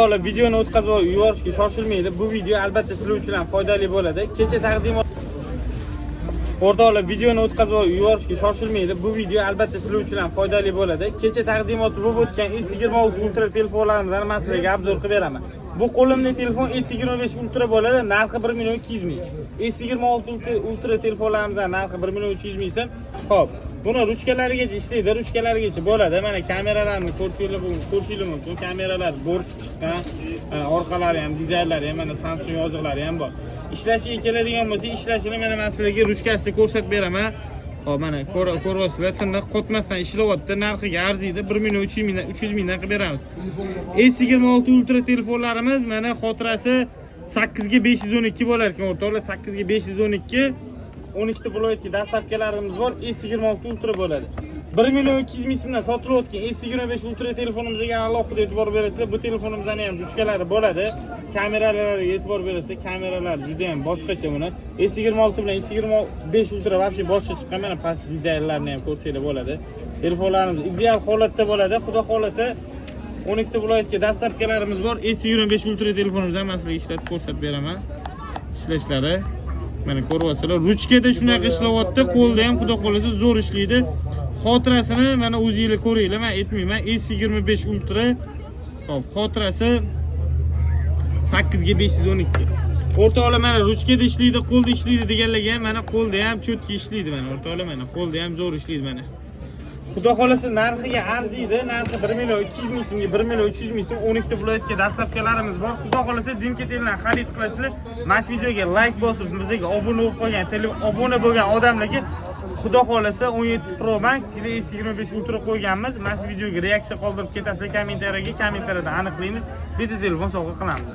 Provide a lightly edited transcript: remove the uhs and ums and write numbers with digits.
O'rtoqlar, videoni o'tkazib yuborishga shoshilmanglar. Bu video albatta sizlar uchun ham foydali bo'ladi. Kecha taqdimot. O'rtoqlar, videoni o'tkazib yuborishga shoshilmanglar. Bu video albatta sizlar uchun ham foydali bo'ladi. Kecha taqdimoti bo'lib o'tgan S26 Ultra telefonlarimizdan man sizlarga обзор qilib beraman. Bu qo'limdagi telefon S25 Ultra bo'ladi, narxi 1 million 200 ming. S26 Ultra telefonlarimizdan narxi 1 million 300 ming so'm. Xo'p, buni ruchkalarigacha ishlaydi, ruchkalarigacha bo'ladi. Mana kameralarni ko'rishinglar mumkin. Kameralar bo'rtib chiqqan. Mana orqalari ham, dizaynlari ham, mana Samsung yoziqlari ham bor. Ishlashiga keladigan bo'lsa, ishlashini mana man sizlarga ruchkasida ko'rsatib beraman. Xo'p, mana ko'ryapsizlar, tiniq qotmasdan ishlayapti, narxiga arziydi. 1 million 300 mingdan, 300 mingdan qilib beramiz. S26 Ultra telefonlarimiz, mana xotirasi 8 ga 512 bo'lar ekan, o'rtoqlar, 8 ga 512, 12 ta viloyatga доставка larimiz bor. S26 Ultra bo'ladi. 1 million 200 ming so'mdan sotilayotgan S25 Ultra telefonimizga alohida e'tibor berasizlar. Bu telefonimizning ham ruchkalari bo'ladi. Kameralariga e'tibor berasizlar. Kameralar juda ham boshqacha buni. S26 bilan S25 Ultra вообще boshqa chiqqan. Mana past dizaynlarini ham ko'rsanglar bo'ladi. Telefonlarimiz ideal holatda bo'ladi. Xudo xolasa, 12 ta viloyatga доставка larimiz bor. S25 Ultra telefonimizni ham man sizlarga ishlatib ko'rsatib beraman. Ishlashlari. Mana ko'ryapsizlar. Ruchkada shunaqa ishlayapti, qo'lda ham, xudo xolasa, zo'r ishlaydi. Xotirasini mana o'zinglar ko'ringlar, men aytmayman. S25 Ultra. Xo'p, xotirasi 8 ga 512. O'rtoqlar, mana ruchkada ishlaydi, qo'lda ishlaydi deganlarga ham, mana qo'lda ham чётко ishlaydi mana, o'rtoqlar, mana qo'lda ham zo'r ishlaydi mana. Xudo xolasa, narxiga arziydi. Narxi 1 million 200 ming so'mga, 1 million 300 ming so'm, 12 ta viloyatga доставка larimiz bor. Xudo xolasa, Dimketeldan xarid qilasizlar. Mana shu videoga layk bosib, bizga obuna bo'lib qolgan, obuna bo'lgan odamlarga, xudo xolasa, 17 Pro Max или S25 Ultra qo'yganmiz. Mana shu videoga reaksiya qoldirib ketasizlar kommentariyaga, kommentariyada aniqlaymiz. Bitta telefon sovg'a qilamiz.